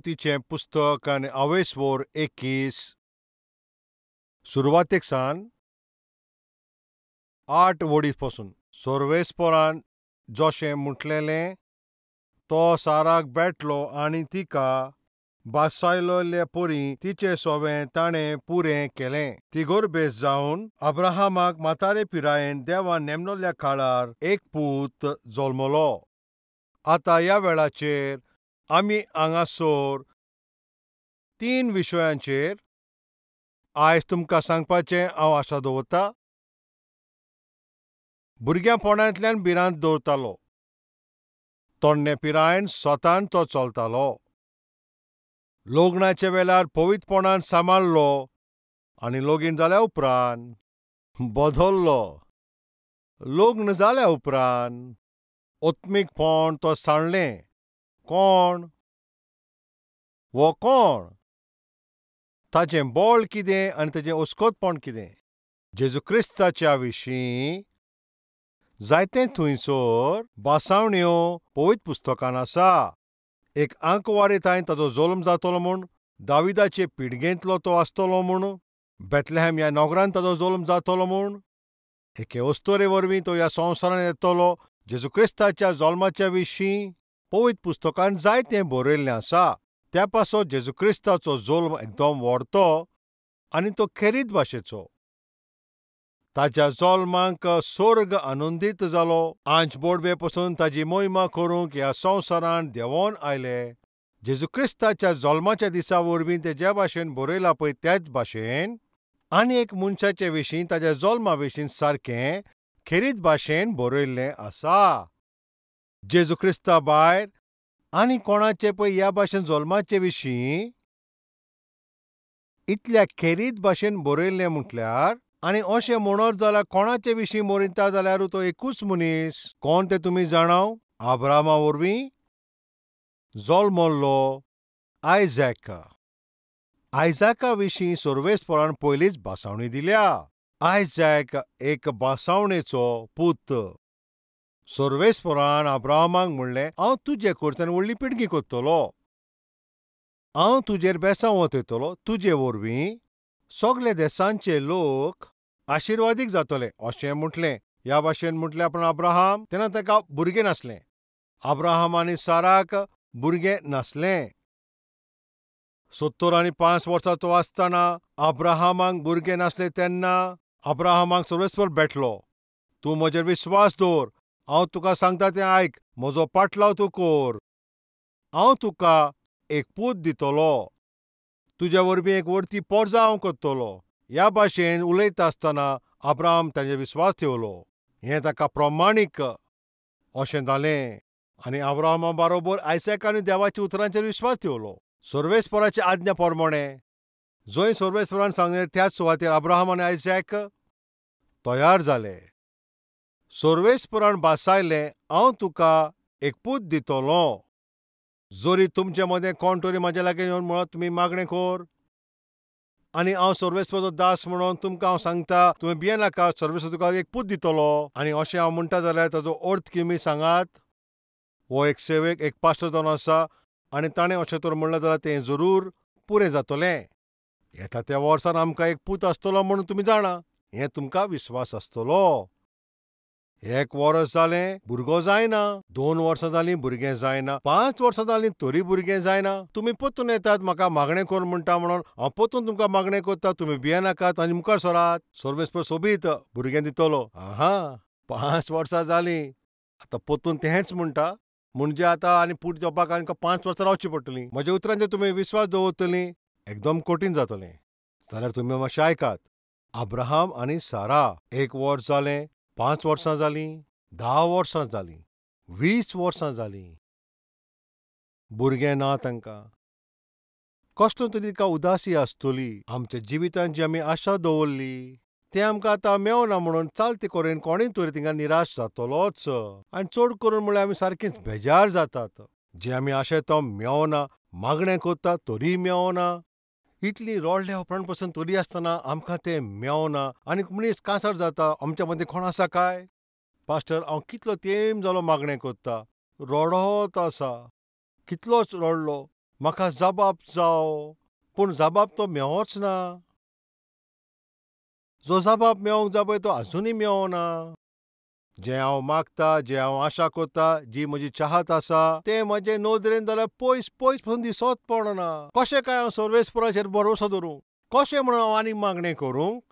उत्पत्तीचें पुस्तक आनी अवेस्वोर 21 सुरवातेक सान 8 वडीं पसून सोर्वेस्पोरान जशें म्हटलेलें तो साराक बेठलो आनी तिका बासायलोले परी तिचे सोवें ताणें पुरें केलें. ती गोरबेस जावन अब्राहमाक म्हातारे पिरायेन देवान नेमलोल्या काळार एक पूत जल्मलो. आतां ह्या वेळाचेर आमी हांगासर 3 विशयांचेर आयज तुमकां सांगपाचें हांव आशा दवरता. भुरग्यांपणांतल्यान भिरांत दवरतालो, तोण्णे पिरायेन स्वतान तो चलतालो, लग्नाच्या वेळार पवित्रपणान सांबाळ्ळो आनी लगीन जाल्या उपरांत बदल्लो. लग्न जाल्या उपरांत आत्मीकपण तो सांडलें. कोण वो कोण, ताचें बळ कितें आनी ताचें अस्कोतपण कितें, जेजू क्रिस्ताच्या विशीं जायतें थंयसर भासावण्यो पवित्र पुस्तकान आसा. एक आंकवारी तांय ताचो जल्म जातलो म्हूण, दाविदाचे पिळगेंतलो तो आसतलो म्हूण, बेथलेहम ह्या नगरांत ताचो जल्म जातलो म्हूण, एके अस्तोरे वरवीं तो ह्या संवसारांत येतलो. जेजू क्रिस्ताच्या जल्माच्या विशीं पवित्र पुस्तकान जायतें बरयल्लें आसा. त्या पासत जेजू क्रिस्ताचो जल्म एकदम व्हडतो आनी तो खेरीत भाशेचो. ताच्या जल्माक स्वर्ग आनंदीत जालो. आंच बोडवे पसून ताजी मोहिमा करूंक ह्या संवसारांत देंवोन आयले. जेजू क्रिस्ताच्या जल्माच्या दिसा वरवीं ते ज्या भाशेन बरयलां पळय त्याच भाशेन आनी एक मनशाचे विशीं ताच्या जल्मा विशीं सारकें खेरीत भाशेन बरयल्लें आसा. जेजू क्रिस्ता भायर आनी कोणाचे पळय ह्या भाशेन जल्माचे विशीं इतल्या खेरीत भाशेन बरयल्लें म्हटल्यार आनी अशें म्हणत जाल्यार कोणाचे विशीं बरयता जाल्यार तो एकूच मनीस कोण तें तुमी जाणाव. अब्राहमा वरवीं जल्मल्लो आयझॅक. आयझॅका विशीं सर्वेस्परान पयलींच भासावणी दिल्या. आयझॅक एक भासावणेचो पूत. सर्वेस्परान अब्राहमाक म्हणलें, हांव तुजे कडच्यान व्हडली पिळगी करतलो, हांव तुजेर बेसांव वतयतलो, तुजे वरवीं सगळे देशांचे लोक आशिर्वादीक जातले अशें म्हटलें. ह्या भाशेन म्हटलें आपण अब्राहम तेन्ना ताका भुरगें नासलें. अब्राहम आनी साराक भुरगें नासलें. 75 वर्सां तो आसतना अब्राहमाक भुरगें नासलें. तेन्ना अब्राहमाक सर्वेस्पर भेटलो, तूं म्हजेर विस्वास दवर, हांव तुका सांगता तें आयक, म्हजो पाटलाव तूं कर, हांव तुका एक पूत दितलो, तुज्या वरवीं एक व्हडती पोरजा हांव करतलो. ह्या भाशेन उलयता आसतना अब्राहम तांचेर विस्वास ठेवलो. हें ताका प्रमाणीक अशें जालें आनी अब्राहमा बरोबर आयझॅकान देवाच्या उतरांचेर विस्वास ठेवलो. सर्वेस्पराचे आज्ञा प्रमाणे जंय सर्वेस्परान सांगलें त्याच सुवातेर अब्राहम आनी आयझॅक तयार जाले. सर्वेस्परान भासायलें, हांव तुका एक पूत दितलो, जरी तुमचे मदें कोण तरी म्हाज्या लागीं येवन म्हणत तुमी मागणें कर आनी हांव सर्वेस्पराचो दास म्हणून तुमकां हांव सांगता, तुमी भियेनाका, सर्वेस्पर तुका एक पूत दितलो. आनी अशें हांव म्हणटा जाल्यार ताजो अर्थ कितें सांगात. हो एक सेवेक एक पास्टर जावन आसा आनी ताणें अशें तर म्हणलें जाल्यार तें जरूर पुरें जातलें. येता त्या वर्सान आमकां एक पूत आसतलो म्हणून तुमी जाणा, हें तुमकां विस्वास आसतलो. 1 वर्स जालें भुरगो जायना, 2 वर्सां जालीं भुरगें जायना, 5 वर्सां जालीं तरी भुरगें जायना. तुमी परतून येतात म्हाका मागणें कर म्हणटा म्हणून हांव परतून तुमकां मागणें करता, तुमी भियेनाकात आनी मुखार सरात, सर्वेस्पर सोबीत भुरगें दितलो. आहा, 5 वर्सां जालीं आतां परतून तेंच म्हणटा, म्हणजे आतां आनी पूत जावपाक आनी 5 वर्सां रावची पडटलीं. म्हज्या उतरांचेर तुमी विस्वास दवरतलीं एकदम कठीण जातलें. जाल्यार तुमी मातशें आयकात. अब्राहम आनी सारा 1 वर्स जालें, 5 वर्सां जालीं, 10 वर्सां जालीं, 20 वर्सां जालीं, भुरगें ना तांकां. कसलो तरी तिका उदासी आसतली. आमच्या जिवितांत जी आमी आशा दवरली तें आमकां आतां मेवना म्हणून चालते करून कोणूय तरी तिंगा निराश जातलोच. आनी चड करून म्हळ्यार आमी सारकीच बेजार जातात. जे आमी आशेता मेवना, मागणें करता तरी मेवना, इतली रडल्या उपरांत पसून तरी आसतना आमकां तें मेवना आनी मनीस कांसार जाता. आमच्या मदीं कोण आसा काय? पास्टर, हांव कितलो तेंप जालो मागणें करता, रडत आसा, कितलोच रडलो, म्हाका जबाब जाव, पूण जबाब तो मेवोच ना. जो जबाब मेवोंक जाय पळय तो आजुनूय मेवना. जें हांव मागता, जें हांव आशा करता, जी म्हजी चाहत आसा तें म्हजे नदरेन जाल्यार पयस पयस पसून दिसत पडना. कशें काय हांव सर्वेस्पराचेर भरवंसो दवरूं? कशें म्हणून हांव आनीक मागणें करूंक?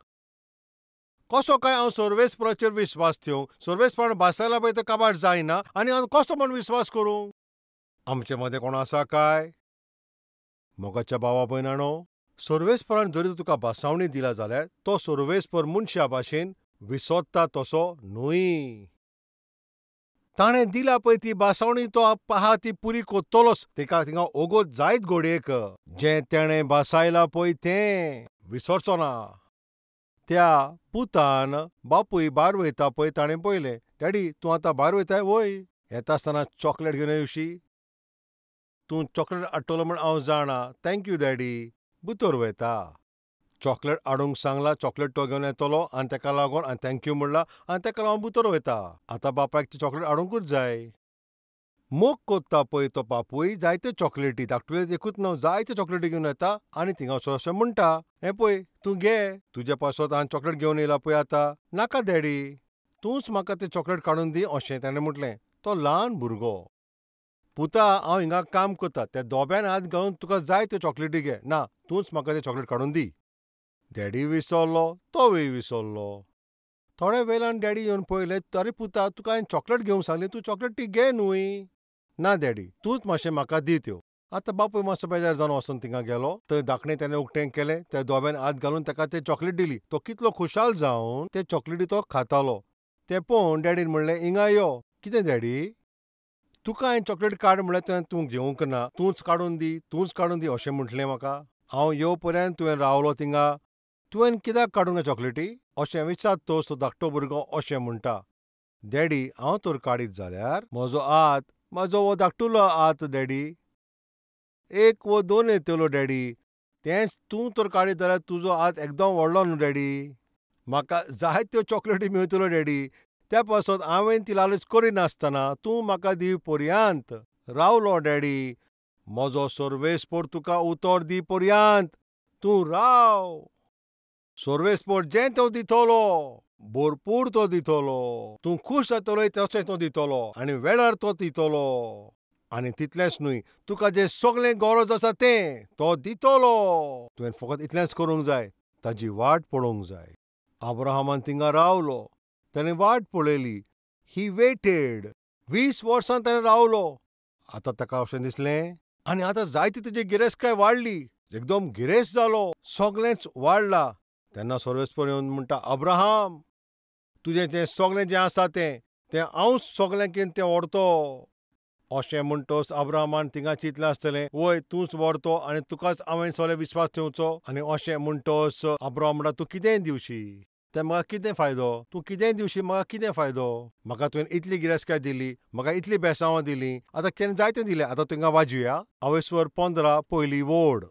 कसो काय हांव सर्वेस्पराचेर विस्वास ठेवूं? सर्वेस्परान भासायला पळय तें काबार जायना आनी हांव कसो म्हण विस्वास करूं? आमचे मदें कोण आसा काय? मोगाच्या भावा भयणांनो, सर्वेस्परान जरी तुका भासावणी दिला जाल्यार तो सर्वेस्पर मनशा भाशेन विसरता तसो न्हय. ताणें दिला पळय ती भासावणी तो आहा ती पुरी कोत्तलोच. तिका थिंगा ओगोत जायत घडयेक. जें तेणें भासायलां पळय तें विसरचो ना. त्या पुतान बापूय भायर वयता पळय ताणें पळयलें, डॅडी तूं आतां भायर वयताय? वय. येता आसतना चॉकलेट घेवन येवशी? तूं चॉकलेट हाडटलो म्हण हांव जाणा. Thank you daddy. भितर वयता. चॉकलेट हाडूंक सांगला, चॉकलेट तो घेवन येतलो आनी तेका लागून आनी thank you म्हणला आनी तेका लागून भितर वयता. आतां बापायक ती चॉकलेट हाडुंकूच जाय. मोग कोत्ता पळय तो बापूय जायते चॉकलेटी, धाकटुले एकूच न्हू, जायते चॉकलेटी घेवन येता आनी थिंगा वचून अशें म्हणटा, हें पळय तूं घे, तुजे पासत हांवें चॉकलेट घेवन येयला पळय आतां. नाका डॅडी, तूंच म्हाका तें चॉकलेट काडून दी अशें ताणें म्हटलें. तो ल्हान भुरगो. पुता हांव हिंगा काम करता, त्या दोब्यान हात घालून तुका जाय त्यो चॉकलेटी घे. ना, तूंच म्हाका तें चॉकलेट काडून दी. डॅडी विसरलो, तोवूय विसरलो. थोड्या वेळान डॅडी येवन पळयलें, अरे पुता तुका हांवें चॉकलेट घेवंक सांगली, तूं चॉकलेट ती घे न्हूय. ना डॅडी, तूंच मातशें म्हाका दी त्यो. आतां बापूय मातसो बेजार जावन वचून थिंगा गेलो. थंय धाकणें ताणें उक्तें केलें, त्या दोब्यान हात घालून ताका ते चॉकलेट दिली. तो कितलो खुशाल जावन ते चॉकलेटी तो खातालो. तें पळोवन डॅडीन म्हणलें, हिंगा यो. कितें डॅडी, तुका हांवें चॉकलेट काड म्हणल्यार तें तूं घेवंक ना, तूंच काडून दी, तूंच काडून दी अशें म्हटलें म्हाका. हांव यो पर्यंत तुवें रावलो थिंगा, तुवें कित्याक काडूंक ना चॉकलेटी अशें विचारतोच तो धाकटो भुरगो अशें म्हणटा, डॅडी हांव तर काडीत जाल्यार म्हजो हात, म्हजो हो धाकटुलो हात डॅडी, एक वो दोन येतलो डॅडी, तेंच तूं तर काडीत जाल्यार तुजो हात एकदम व्हडलो न्हू डॅडी, म्हाका जाय त्यो चॉकलेटी मेळटल्यो डॅडी. त्या पासत हांवें ती लालच करिनासतना तूं म्हाका दी पर्यंत रावलो डॅडी, म्हजो सर्वेस्पर तुका उतर दी पर्यंत तूं राव. सर्वेस्पर जें तो दितलो भरपूर तो दितलो, तूं खूश जातलो तशें तो दितलो आनी वेळार तो दितलो. आनी तितलेंच न्हय, तुका जें सगळें गरज आसा तें तो दितलो. तुवें फकत इतलेंच करूंक जाय, ताजी वाट पळोवंक जाय. अब्राहमान थिंगा रावलो, ताणें वाट पळयली. He waited. 20 वर्सां ताणें रावलो. आतां ताका अशें दिसलें आनी आतां जायती तुजी गिरेस्तकाय वाडली, एकदम गिरेस्त जालो, सगळेंच वाडला. तेन्ना सर्वेस्पर येवन म्हणटा, अब्राहम तुजें तें सगळें जें आसा तें तें हांव सगळें कितें तें व्हरतो. अशें म्हणटोच अब्राहमान थिंगा चिंतलें आसतलें, वय तूंच व्हरतो आनी तुकाच हांवें सगळें विस्वास ठेवचो. आनी अशें म्हणटोच अब्राहम म्हणटा, तूं कितेंय दिवशी तें म्हाका कितें फायदो, तूं कितेंय दिवशी म्हाका कितें फायदो, म्हाका तुवें इतली गिरेस्तकाय दिली, म्हाका इतली बेसांवां दिली, आतां केन्ना जायतें दिलें, आतां तुंगा वाजोवया. अवेस्वर 15 पयली वोड.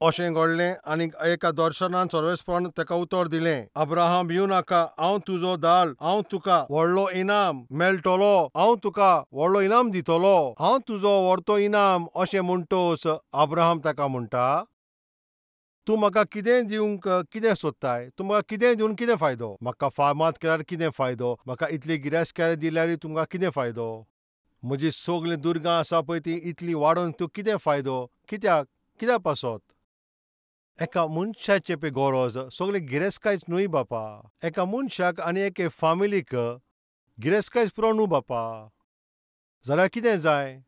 अशें घडलें आनी एका दर्शनान सर्वेस्परान ताका उतर दिलें, अब्राहम भिवू नाका, हांव तुजो दाल, हांव तुका व्हडलो इनाम मेळटलो, हांव तुका व्हडलो इनाम दितलो, हांव तुजो व्हरतो इनाम. अशें म्हणटोच अब्राहम ताका म्हणटा, तूं म्हाका कितें दिवंक कितें सोदताय, तूं म्हाका कितें दिवन कितें फायदो, म्हाका फामाद केल्यार कितें फायदो, म्हाका इतली गिरेस्तकाय दिल्यार तुमकां कितें फायदो, म्हजी सगळीं दुर्गां आसा पळय ती इतली वाडोवन तूं कितें फायदो, कित्याक कित्याक पासत? एका मनशाचे पळय गरज सगळी गिरेस्तकायच न्हय बापा, एका मनशाक आनी एके फामिलीक गिरेस्तकायच पुरो न्हू बापा. जाल्यार कितें जाय?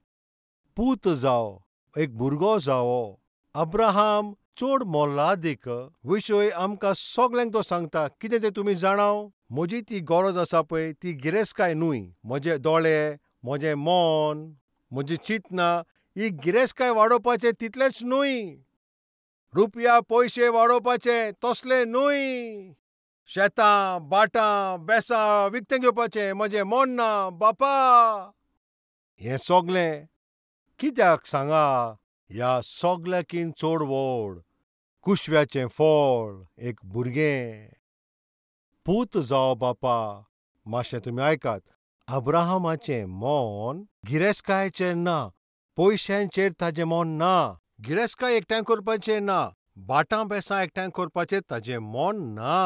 पूत जावो, एक भुरगो जावो. अब्राहम चड मोलादीक विशय आमकां सगल्यांक तो सांगता. कितें तें तुमी जाणाव? म्हजी ती गरज आसा पळय ती गिरेस्तकाय न्हय, म्हजे दोळे, म्हजें मन, म्हजी चिंतनां ही गिरेस्तकाय वाडोवपाचें तितलेंच न्हय, रुपया पयशे वाडोवपाचे तसले न्हय, शेतां भाटां बेसां विकतें घेवपाचें म्हजें मन ना बापा. हें सगळें कित्याक सांगा? ह्या सगळ्याकीन चड व्हड कुशव्याचें फळ एक भुरगें पूत जावो बापा. मातशें तुमी आयकात, अब्राहमाचें मन गिरेस्तकायेचें ना, पयशांचेर ताजें मन ना, गिरेस्तकाय एकठांय करपाचें ना, भाटां बेसां एकठांय करपाचें ताजें मन ना.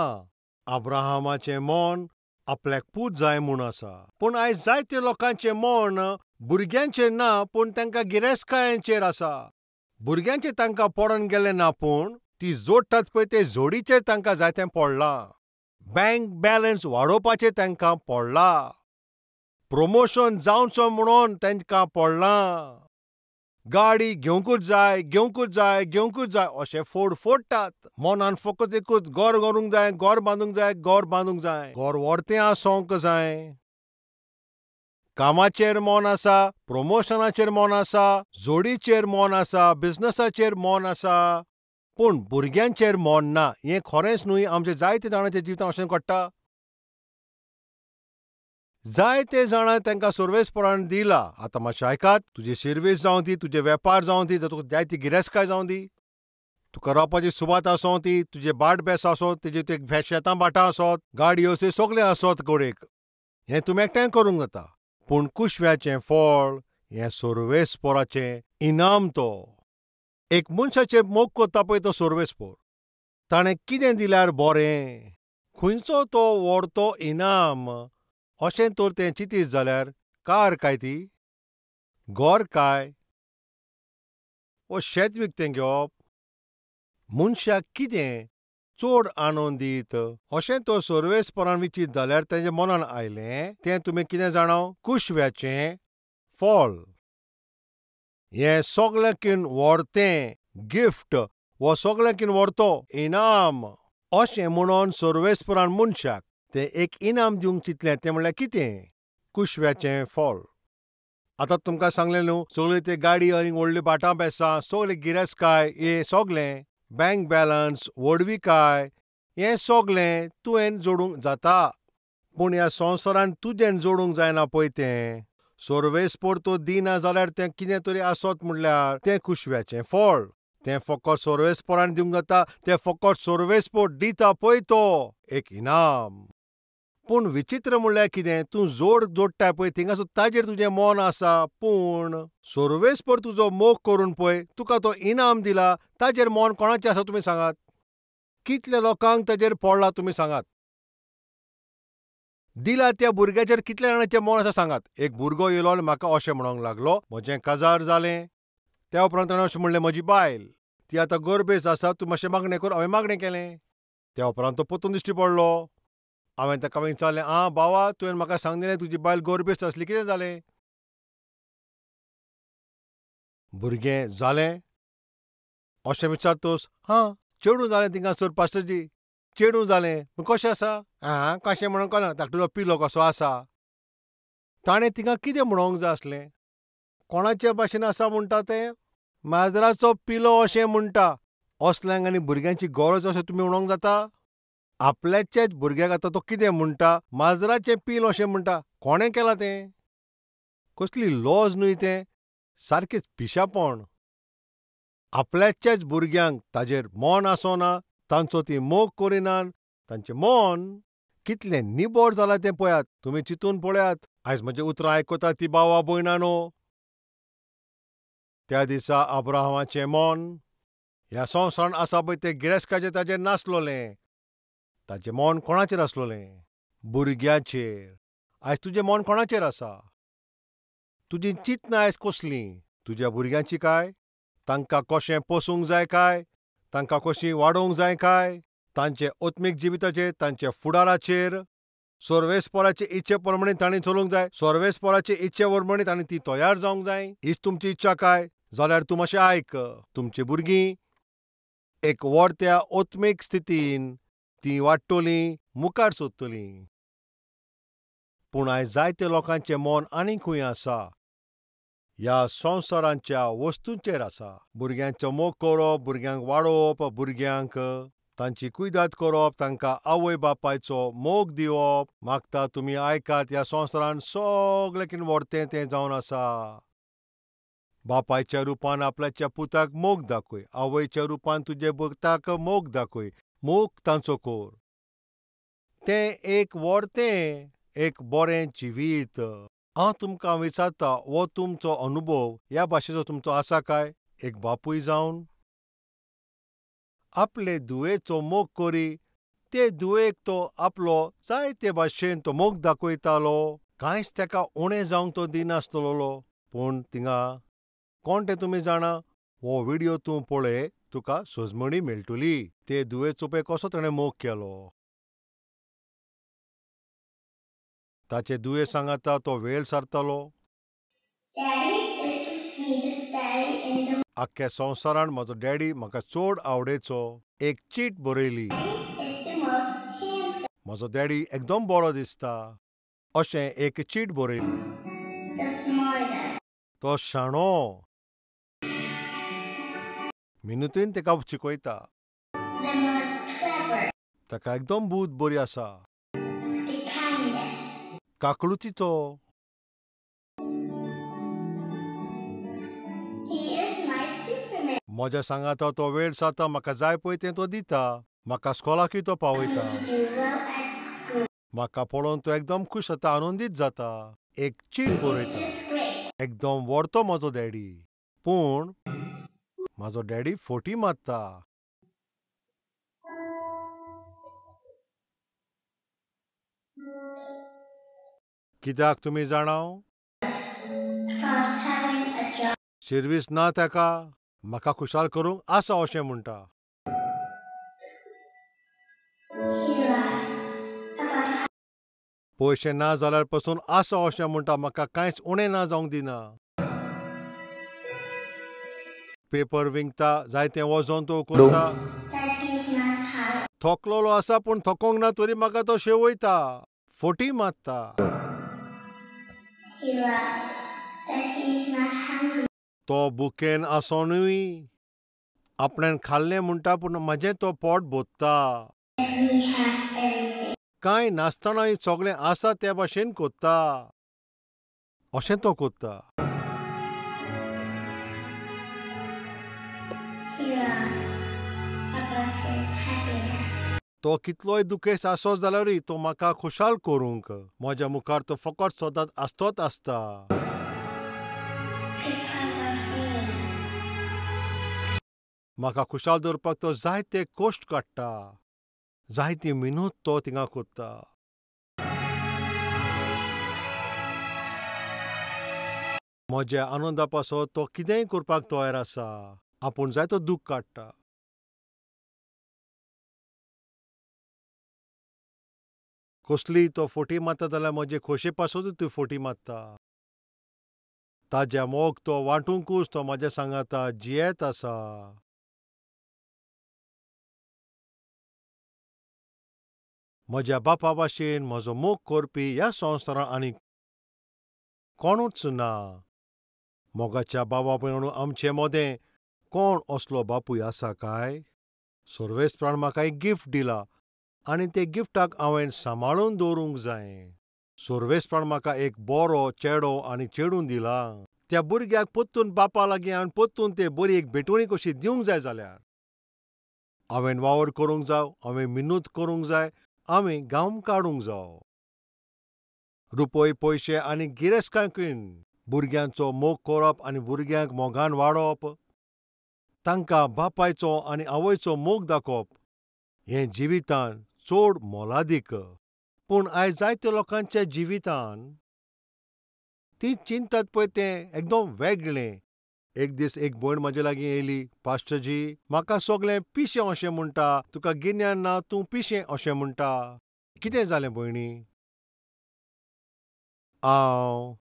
अब्राहमाचें मन आपल्याक पूत जाय म्हूण आसा. पूण आयज जायते लोकांचें मन भुरग्यांचेर ना, पूण तांकां गिरेस्तकायांचेर आसा. भुरग्यांचेर तांकां पडोन गेलें ना, पूण ती जोडटात पळय ते जोडीचेर तांकां जायतें पडलां. बँक बॅलन्स वाडोवपाचें तांकां पडलां. प्रमोशन जावचो म्हणून तांकां पडलां. गाडी घेवंकूच जाय, घेवंकूच जाय, घेवंकूच जाय अशें फोड फोडटात. मनान फकत एकूच घर करूंक जाय, घर बांदूंक जाय, घर बांदूंक जाय, घर व्हरतें आसूंक जाय. कामाचेर मन आसा, प्रमोशनाचेर मन आसा, जोडीचेर मन आसा, बिजनसाचेर मन आसा, पूण भुरग्यांचेर मन ना. हें खरेंच न्हय. आमच्या जायते जाणांच्या जिवितांत अशें घडटा. जायते जाणां तांकां सर्वेस्परान दिला. आतां मातशें आयकात, तुजी सर्वीस जावं ती, तुजे वेपार जावं ती, तुका जायती गिरेस्तकाय जावं दी, तुका रावपाची सुवात आसूं ती, तुजे भाट बेस आसत, तुजे ते शेतां भाटां आसत, गाडयो आसत, सगळें आसत गोडेक, हें तुमी एकठांय करूंक जाता. पूण कुशव्याचें फळ हें सर्वेस्पराचें इनाम. तो एक मनशाचेर मोग करता पळय तो सर्वेस्पर, ताणें कितें दिल्यार बरें, खंयचो तो व्हरतो इनाम अशें तर तें चिंतीत जाल्यार कार काय ती, घर काय, वो शेत विकतें घेवप, मनशाक कितें चड आनंद दीत अशें तो सर्वेस्परान विचीत जाल्यार तेजें मनान आयलें तें तुमी कितें जाणाव, कुशव्याचें फळ. हें सगळ्यांकीन व्हरतें गिफ्ट वो सगळ्यांकीन व्हरतो इनाम अशें म्हणून सर्वेस्परान मनशाक तें एक इनाम दिवंक चिंतलें. तें म्हणल्यार कितें, कुशव्याचें फळ. आतां तुमकां सांगलें न्हू, सगळ्यो ते गाडी आनी व्हडल्यो भाटां बेसां, सगळें गिरेस्तकाय, हें सगळें बँक बॅलन्स, व्हडविकाय, हें सगळें तुवें जोडूंक जाता. पूण ह्या संवसारान तुजें जोडूंक जायना पळय तें सर्वेस्पर तो दिना जाल्यार तें कितें तरी आसत म्हणल्यार तें कुशव्याचें फळ. तें फकत सर्वेस्परान दिवंक जाता, तें फकत सर्वेस्पर दिता पळय तो एक इनाम. पूण विचित्र म्हणल्यार कितें, तूं जोड जोडटाय पळय थिंगासर ताजेर तुजें मन आसा, पूण सर्वेस्पर तुजो मोग करून पळय तुका तो इनाम दिला ताजेर मन कोणाचें आसा तुमी सांगात. कितल्या लोकांक ताजेर पडला तुमी सांगात. दिला त्या भुरग्याचेर कितल्या जाणांचें मन आसा सांगात. एक भुरगो येयलो आनी म्हाका अशें म्हणूंक लागलो, म्हजें काजार जालें. त्या उपरांत ताणें अशें म्हणलें, म्हजी बायल ती आतां गर्भेस्त आसा, तूं मातशें मागणें कर. हांवें मागणें केलें. त्या उपरांत तो परतून दिश्टी पडलो. हांवें ताका विचारलें, आं बावा, तुवें म्हाका सांगलें तुजी बायल गर्भेस्त आसली, कितें जालें, भुरगें जालें अशें विचारतोस? हां, चेडूं जालें थिंगासर पास्टरजी, चेडूं जालें. पूण कशें आसा? आं, कशें म्हणून कळना, धाकटुलो पिलो कसो आसा. ताणें थिंगा कितें म्हणोंक जाय आसलें, कोणाचे भाशेन आसा म्हणटा तें, माजराचो पिलो अशें म्हणटा. असल्यांक आनी भुरग्यांची गरज अशें तुमी म्हणोंक जाता? आपल्याच्याच भुरग्याक आतां तो कितें म्हणटा, माजराचें पील अशें म्हणटा. कोणें केलां तें? कसली लॉज न्हय तें, सारकेंच पिशापण. आपल्याच्याच भुरग्यांक ताजेर मन आसना, तांचो ती मोग करिनात, तांचें मन कितलें निबळ जालां तें पळयात. तुमी चिंतून पळयात. आयज म्हजें उतरां आयकता ती बावा भयणानो, त्या दिसा अब्राहमाचें मन ह्या संवसारांत आसा पळय तें गिरेस्तकाचें ताजेर नासलोलें. ताजें मन कोणाचेर आसलोलें? भुरग्याचेर. आयज तुजें मन कोणाचेर आसा? तुजी चिंतनां आयज कसलीं? तुज्या भुरग्यांची काय? तांकां कशें पोसूंक जाय काय? तांकां कशीं वाडोवंक जाय काय? तांचे आत्मीक जिविताचेर, तांच्या फुडाराचेर, सर्वेस्पराचे इच्छे प्रमाणे तांणी चलूंक जाय, सर्वेस्पराचे इच्छे प्रमाणे तांणी ती तयार जावंक जाय. हीच तुमची इच्छा काय? जाल्यार तूं मातशें आयक, तुमची भुरगीं एक व्हडत्या आत्मीक स्थितीन ती वाडटलीं, मुखार सोदतलीं. पूण आयज जायते लोकांचें मन आनीक खंय आसा, ह्या संवसारांच्या वस्तूंचेर आसा. भुरग्यांचो मोग करप, भुरग्यांक वाडोवप, भुरग्यांक तांची कुयदाद करप, तांकां आवय बापायचो मोग दिवप. मागता तुमी आयकात, ह्या संवसारान सगळें कितें व्हरतें तें जावन आसा. बापायच्या रुपान आपल्याच्या पुताक मोग दाखय, आवयच्या रुपान तुजे पुताक मोग दाखय, मोग तांचो कोर. तें एक व्हरतें, एक बरें जिवीत. हांव तुमकां विचारता, हो तुमचो अनुभव ह्या भाशेचो तुमचो आसा काय? एक बापूय जावन आपले धुवेचो मोग करी, ते धुवेक तो आपलो जायते भाशेन तो मोग दाखयतालो. कांयच ताका उणें जावंक तो दिनासतलो. पूण थिंगा कोण तें तुमी जाणा? हो व्हिडियो तूं पळय, तुका सजमणी मेळटली. ते धुवेचो पळय कसो ताणें मोग केलो. ताचे दुये सांगाता तो वेळ सारतालो. आख्ख्या संवसारान म्हजो डॅडी म्हाका चड आवडेचो. एक चीट बरयली. म्हजो डॅडी एकदम बरो दिसता अशें एक चीट बरयली. तो शाणो मिनुतीन ताका शिकयता. ताका एकदम बूद बरी आसा. काकळुतीचो. म्हज्या सांगाता तो वेळ सारता, म्हाका जाय पळय तें तो दिता. म्हाका स्कॉलाकूय तो पावयता. म्हाका पळोवन तो एकदम खूश जाता, आनंदीत जाता. एक चीट बरयता. एकदम व्हडतो म्हजो डॅडी. पूण म्हजो डॅडी फोटी मारता. कित्याक तुमी जाणाव? शिर्वीस ना ताका. म्हाका खुशाल करूंक आसा अशें म्हणटा. पयशे ना जाल्यार पसून आसा अशें म्हणटा. म्हाका कांयच उणें ना जावंक दिना. पेपर विंकता, जायतें वजन तो करता. थकलोलो आसा पूण थकोंक ना तरी म्हाका तो शेवयता. फोटी मारता. तो बुकेन आसोनूय आपणान खाल्लें म्हणटा, पूण म्हजें तो पोट भोत्ता. कांय नासतनाय सगळें आसा त्या भाशेन कोत्ता अशें तो कोत्ता. तो कितलोय दुखेस्त आसत जाल्यारूय तो म्हाका खुशाल करूंक म्हज्या मुखार तो फकत सदांच आसतोच आसता. म्हाका खुशाल दवरपाक तो जायते कश्ट काडटा, जायती मिनत तो थिंगा कोत्ता. म्हज्या आनंदा पासत तो कितेंय करपाक तयार आसा. आपूण जायतो दूख काडटा. कसली तो फोटी मारता जाल्यार म्हजे खोशे पासतूच ती फोटी मारता. ताज्या मोग तो वांटूंकूच तो म्हज्या सांगाता जियेत आसा. म्हज्या बापा भाशेन म्हजो मोग करपी ह्या संवसारांत आनी कोणूच ना. मोगाच्या बाबा म्हणून आमचे मदें कोण असलो बापूय आसा काय? सर्वेस्परान म्हाका एक गिफ्ट दिला आनी ते गिफ्टाक हांवें सांबाळून दवरूंक जाय. सर्वेस्परान म्हाका एक बरो चेडो आनी चेडूं दिला. त्या भुरग्याक परतून बापा लागीं हांवें परतून ते बरी एक भेटवणी कशी दिवंक जाय जाल्यार हांवें वावर करूंक जाव, हांवें मिनत करूंक जाय, हांवें गांव काडूंक जाव. रुपय पयशे आनी गिरेस्तकायकून भुरग्यांचो मोग करप आनी भुरग्यांक मोगान वाडोवप, तांकां बापायचो आनी आवयचो मोग दाखोवप हें जिवितान चड मोलादीक. पूण आयज जायत्या लोकांच्या जिवितान ती चिंतात पळय तें एकदम वेगळें. एक दीस एक भयण म्हजे लागीं येयली, पास्टरजी म्हाका सगळें पिशें अशें म्हणटा, तुका गिन्यान ना, तूं पिशें अशें म्हणटा. कितें जालें भयणी? हांव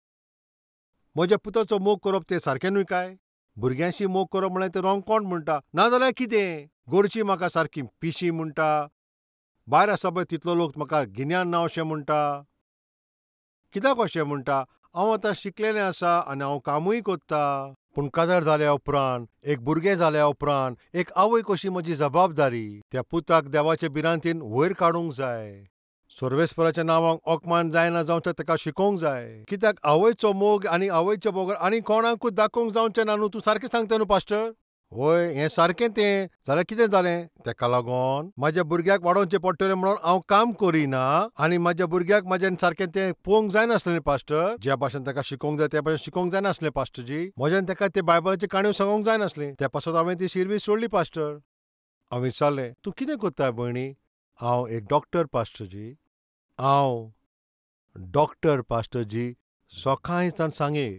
म्हज्या पुताचो मोग करप तें सारकें न्हय काय? भुरग्यांशी मोग करप म्हळ्यार तें रोंग कोण म्हणटा? नाजाल्यार कितें? गोरची म्हाका सारकी पिशी म्हणटा, भायर आसा पळय तितलो लोक म्हाका गिन्यान ना अशें म्हणटा. कित्याक अशें म्हणटा? हांव आतां शिकलेलें आसा आनी हांव कामूय कोत्ता. पूण काजार जाल्या उपरांत, एक भुरगें जाल्या उपरांत एक आवय कशी म्हजी जबाबदारी त्या पुताक देवाचे भिरांतीन वयर काडूंक जाय. सर्वेस्पराच्या नांवाक अपमान जायना जावचें ताका शिकोवंक जाय. कित्याक आवयचो मोग आनी आवयचो मोग आनी कोणाकूच दाखोवंक जावचें ना न्हू. तूं सारकें सांगता न्हू पास्टर? वय हें सारकें तें जाल्यार कितें जालें तेका लागोन म्हाज्या भुरग्याक वाडोवचें पडटलें म्हणून हांव काम करिना आनी म्हाज्या भुरग्याक म्हाज्यान सारकें तें पळोवंक जायनासलें पास्टर. ज्या भाशेन ताका शिकोवंक जाय त्या भाशेन शिकोवंक जायनासलें पास्टरजी. म्हज्यान ताका ते बायबलाची काणयो सांगूंक जायनासलें. त्या पासत हांवें ती शिरवीस सोडली पास्टर. हांव विचारलें तूं कितें करताय भयणी? हांव एक डॉक्टर पास्टरजी. हांव डॉक्टर पास्टरजी. सकाळीं ताण सांगे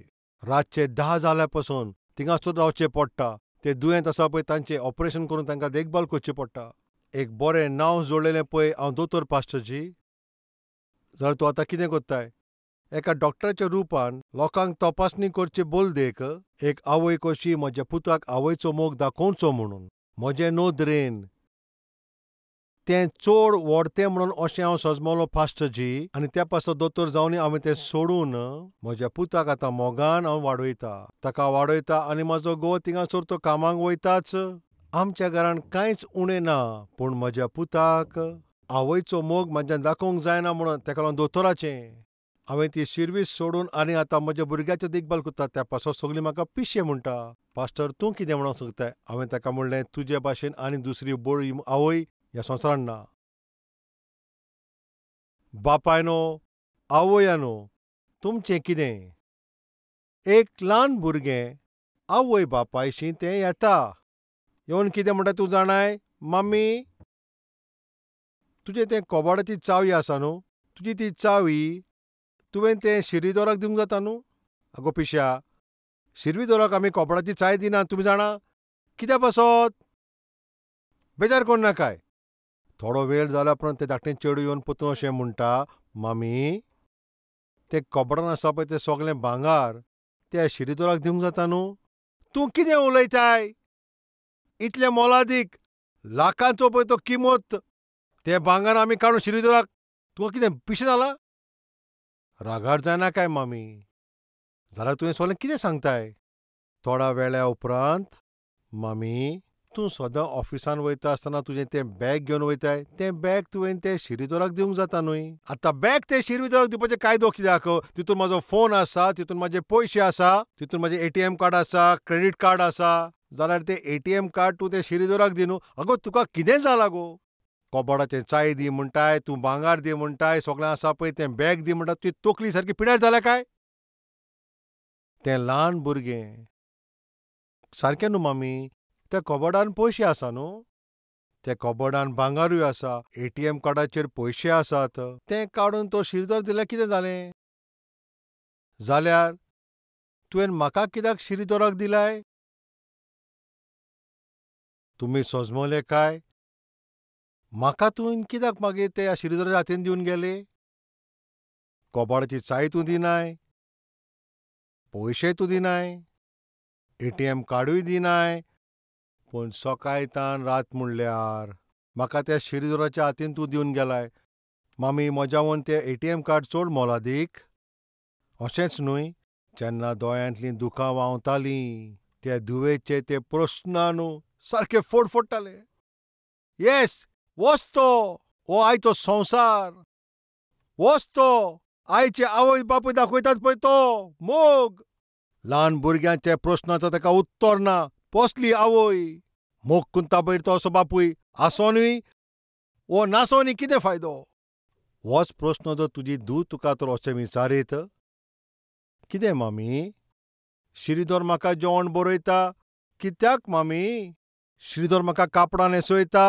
रातचे 10 जाल्या पसून थिंगासर रावचें पडटा. ते दुयेंत आसा पळय तांचें ऑपरेशन करून तांकां देखभाल करची पडटा. एक बरें नांव जोडलेलें पळय हांव दोतोर पास्टरजी. जाल्यार तूं आतां कितें करताय? एका डॉक्टराच्या रुपान लोकांक तपासणी करची बोलदेक एक आवय कशी म्हज्या पुताक आवयचो मोग दाखोवचो म्हणून म्हजे नदरेन तें चड व्हडतें म्हणून अशें हांव सजमलो पास्टरजी. आनी त्या पासत दोतोर जावन हांवें तें सोडून म्हज्या पुताक आतां मोगान हांव वाडयता, ताका वाडयता आनी म्हजो घोव थिंगासर तो कामाक वयताच. आमच्या घरान कांयच उणें ना, पूण म्हज्या पुताक आवयचो मोग म्हज्यान दाखोवंक जायना म्हणून ताका लागून दोतोराचें हांवें ती शिरवीस सोडून आनी आतां म्हज्या भुरग्याचो देखभाल करता. त्या पासत सगळीं म्हाका पिशें म्हणटा. पास्टर तूं कितें म्हणूंक सोदताय? हांवें ताका म्हणलें तुजे भाशेन आनी दुसरी बरी आवय ह्या संवसारान ना. बापायनो आवयानो तुमचें कितें? एक ल्हान भुरगें आवय बापायशी तें येता, येवन कितें म्हणटा तूं जाणाय? मामी तुजें तें कोबाडाची चावी आसा न्हू, तुजी ती चावी तुवें तें शिरीदोराक दिवंक जाता न्हू? आगो पिश्या, शिरवीदोराक आमी कोबडाची चाय दिना तुमी जाणा? कित्या पासत? बेजार कोण नाकाय. थोडो वेळ जाल्या उपरांत तें धाकटें चेडूं येवन परतून अशें म्हणटा, मामी तें कोबडान आसा पळय तें सगळें भांगार त्या शिरीदोराक दिवंक जाता न्हू? तूं कितें उलयताय? इतलें मोलादीक लाखांचो पळय तो किमत, तें भांगार आमी काडून शिरीदोराक, तुका कितें पिशें जालां? रागार जायना काय मामी? जाल्यार तुवें सगळें कितें सांगताय? थोड्या वेळा उपरांत मामी तूं सदां ऑफिसान वयता आसतना तुजें तें बॅग घेवन वयताय, तें बॅग तुवें तें शिरीदोराक दिवंक जाता न्हय? आतां बॅग तें शिरवीदोराक दिवपाचें कायदो कित्याक? तितून म्हाजो फोन आसा, तितून म्हाजे पयशे आसा, तितून म्हाजें ATM card आसा, क्रेडीट कार्ड आसा. जाल्यार तें ATM card तूं तें शिरीदोराक दी न्हू? आगो तुका कितें जालां गो? कोबाडाचें चाय दी म्हणटाय, तूं भांगार दी म्हणटाय, सगळें आसा पळय तें बॅग दी म्हणटा, तुजी तकली सारकी पिड्यार जाल्या काय? तें ल्हान भुरगें सारकें न्हू मामी, त्या कबडान पयशे आसा न्हू, त्या कबडान भांगारूय आसा, ATM कार्डाचेर पयशे आसात, तें काडून तो शिरदोर दिल्यार कितें जालें? जाल्यार तुवें म्हाका कित्याक शिरीदोराक दिलाय? तुमी सजमले काय? म्हाका तूं कित्याक मागीर त्या शिरीदोराच्या हातीन दिवन गेले? कबाडाची चाय तूं दिनाय, पयशे तूं दिनाय, ATM कार्डूय दिनाय, पूण सकाळ तान रात म्हणल्यार म्हाका त्या शिरीदोराच्या हातीन तूं दिवन गेलाय. मामी म्हज्यावन तें ATM card चड मोलादीक. अशेंच न्हय, जेन्ना दोळ्यांतलीं दुकां व्हांवतालीं त्या धुवेचे ते प्रस्न न्हू सारके फोडफोडटाले. येस, वच तो, हो आयचो संवसार, वच तो आयचे आवय बापूय दाखयतात पळय तो मोग. ल्हान भुरग्यांच्या प्रस्नाचो ताका उत्तर ना. पोसली आवय मोग कुंता पयर तो असो बापूय आसोनूय वो नासोनूय कितें फायदो? होच प्रस्न जर तुजी धूव तुका तर अशें विचारीत, कितें मामी शिरीदोर म्हाका जेवण बरयता कित्याक? मामी शिरीदोर म्हाका कापडां न्हेसयता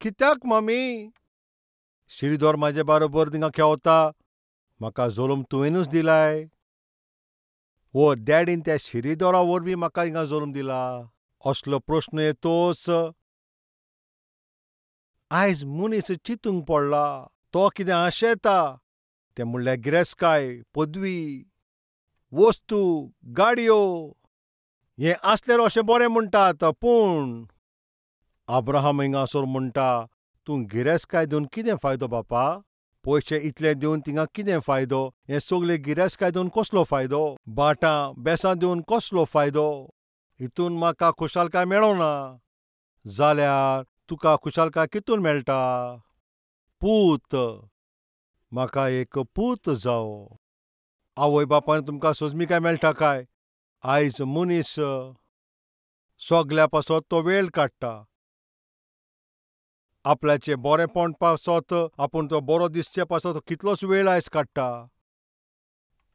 कित्याक? मामी शिरीदोर म्हाजे बरोबर थिंगा खेवता, म्हाका जल्म तुवेंनूच दिलाय? वो डॅडीन त्या शिरीदोरा वरवीं म्हाका हिंगा जल्म दिला? असलो प्रस्न येतोच आयज मनीस चिंतूंक पडला. तो कितें आशेता तें म्हणल्यार गिरेस्तकाय, पदवी, वस्तू, गाडयो हें आसल्यार अशें बरें म्हणटात. पूण अब्राहम हिंगासर म्हणटा, तूं गिरेस्तकाय दिवन कितें फायदो बापा? पयशे इतले दिवन थिंगा कितें फायदो? हें सगळें गिरेस्तकाय दिवन कसलो फायदो? भाटां बेसां दिवन कसलो फायदो? हितून म्हाका खुशालकाय मेळना. जाल्यार तुका खुशालकाय कितून मेळटा? पूत, म्हाका एक पूत जावो. आवय बापायन तुमकां सोजमिकाय मेळटा काय? आयज मनीस सगल्या पासत तो वेळ काडटा. आपल्याचे बरेपण पासत आपूण तो बरो दिसचे पासत कितलोच वेळ आयज काडटा.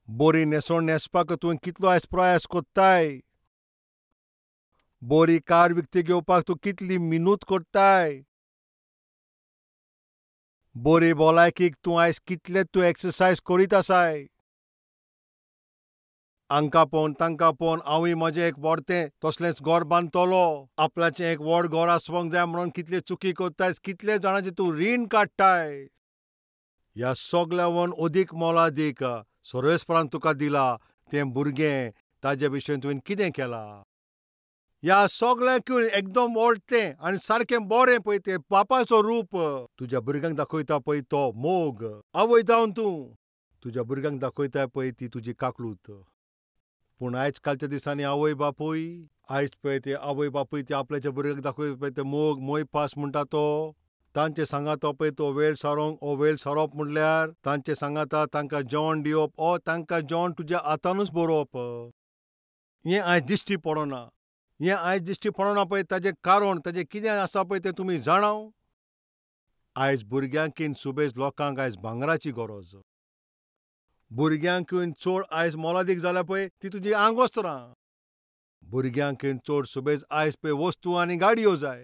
बरी न्हेसण न्हेसपाक तुवें कितलो आयज प्रयास कोत्ताय. बरी कार विकती घेवपाक तूं कितली मिनूत कोत्ताय. बरी भलायकीक तूं आयज कितले तूं एक्सरसायज करीत आसाय. हांकां पळोवन तांकां पळोवन हांवूय म्हजें एक व्हडतें तसलेंच घर बांदतलो. आपल्याचें एक व्हड घर आसपाक जाय म्हणून कितले चुकी कोत्ताय, कितले जाणांचें तूं रीण काडटाय. ह्या सगल्यावन अदीक मोलादीक सर्वेस्परान तुका दिला तें भुरगें, ताजे विशयन तुवें कितें केलां? ह्या सगल्यांकूय एकदम व्हडतें आनी सारकें बरें पळय तें बापायचो रूप तुज्या भुरग्यांक दाखयता पळय तो मोग. आवय जावन तूं तुज्या भुरग्यांक दाखयता पळय ती तुजी काकलूत. पूण आयज कालच्या दिसांनी आवय बापूय आयज पळय ते आवय बापूय ते आपल्याच्या भुरग्यांक दाखयता पळय ते मोग मोयपास म्हणटा तो तांचे सांगाता पळय तो वेळ सारोंक. हो वेळ सारोप म्हणल्यार तांचे सांगाता तांकां जेवण दिवप, ओ तांकां जेवण तुज्या हातानूच बरोवप. हें आयज दिश्टी पडना. हें आयज दिश्टी पडना पळय ताजें कारण ताजें कितें आसा पळय तें तुमी जाणाव. आयज भुरग्यांकीन सुबेज लोकांक आयज भांगराची गरज. भुरग्यांकून चड आयज मोलादीक जाल्या पळय ती तुजी आंगवस्त्रां. भुरग्यांकून चड सुबेज आयज पळय वस्तू आनी गाडयो जाय.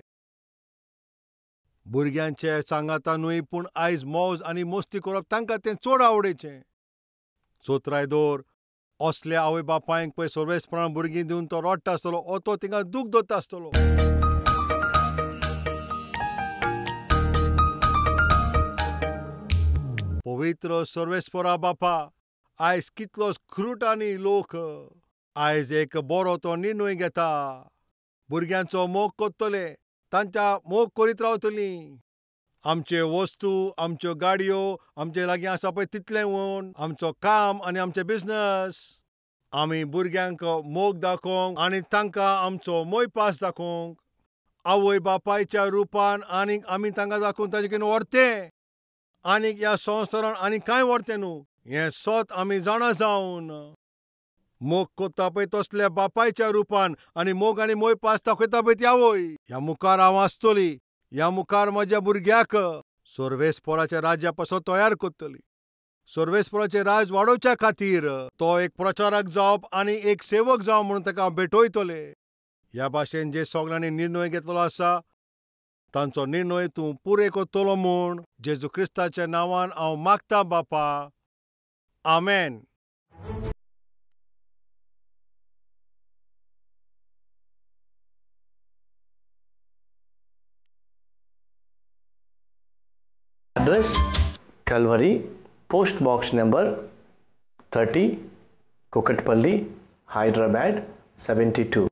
भुरग्यांचे सांगाता न्हय पूण आयज मौज आनी मस्ती करप तांकां तें चड आवडीचें. चोत्राय दवर असल्या आवय बापायक पळय सर्वेस्परान भुरगीं दिवन तो रडटा आसतलो, ओ तो तिंगा दूख दवरता आसतलो. पवित्र सर्वेस्परा बापा, आयज कितलो क्रुटांनी लोक आयज एक बरो तो निर्णय घेता. भुरग्यांचो मोग करतले, तांच्या मोग करीत रावतलीं. आमचे वस्तू, आमच्यो गाडयो, आमचे लागीं आसा पळय तितलें वण आमचो काम आनी आमचे बिजनस. आमी भुरग्यांक मोग दाखोवंक आनी तांकां आमचो मोयपास दाखोवंक आवय बापायच्या रुपान आनीक आमी तांकां दाखोवन ताजे कितें व्हरतें आनीक ह्या संवसारान आनी कांय व्हरतें न्हू हें सत आमी जाणा जावन मोग कोत्ता पळय तसल्या बापायच्या रुपान आनी मोग आनी मोयपास दाखयता पळय ती आवय. ह्या मुखार हांव आसतली, ह्या मुखार म्हज्या भुरग्याक सर्वेस्पराच्या राज्या पासत तयार करतली. सर्वेस्पराचें राज वाडोवच्या खातीर तो एक प्रचारक जावप आनी एक सेवक जावप म्हणून ताका हांव भेटयतले. ह्या भाशेन जे सगळ्यांनी निर्णय घेतलो आसा तांचो निर्णय तूं पुरे करतलो म्हूण जेजू क्रिस्ताच्या नांवान हांव मागता बापा. आमेन. Address: Calvary, Post Box Number 30, Kukatpally, Hyderabad 72.